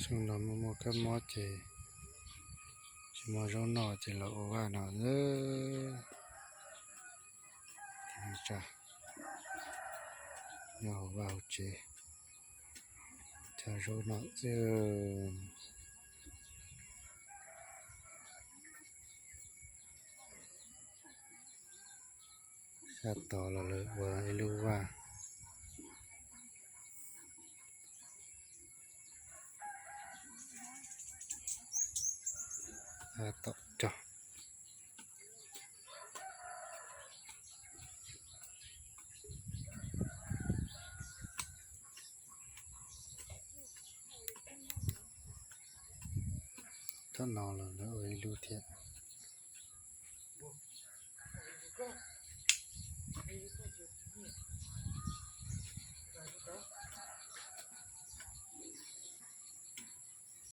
Hnub no muaj muaj kab mob ces tsis muaj zaub noj ces los ua vaj no xwb. Tsa, nyob hauv vaj hauv tsev, tsa zaub noj xwb. Sab tod los lawv ua ib lub vaj. Sab tom cog. Tom no los lawv ua ib lub thiab.